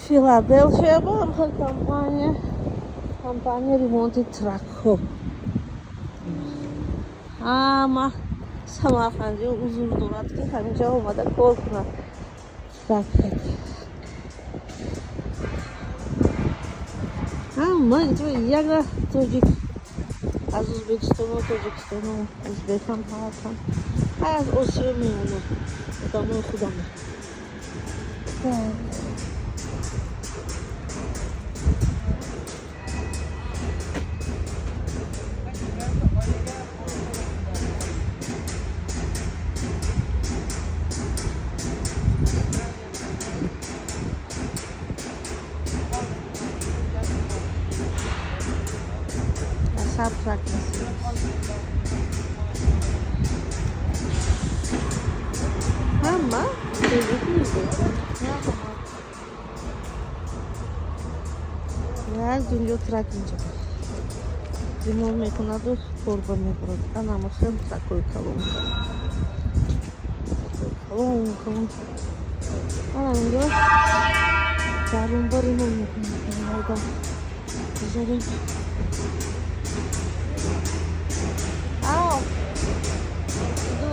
Филаделфия бо ҳамхел компания ремонти тракҳо. Ҳама самарқандиё узр дорад, ки ҳаминҷа омада кор кунад. Трак ҳама инҷо як тоҷик аз Ӯзбекистону Тоҷикистону, узбекам ҳастанд, аз Осиё меомад, одамои худам. Так. Асаб трак. Ҳама тоҷику узбек. Як дунё трак инҷа ремонт мекунаду корба мебурад. Анама хел тракҳои калон, калон, калон. Ана инҷо дарунба ремонт мекунад. Гузарем. Ау, иду.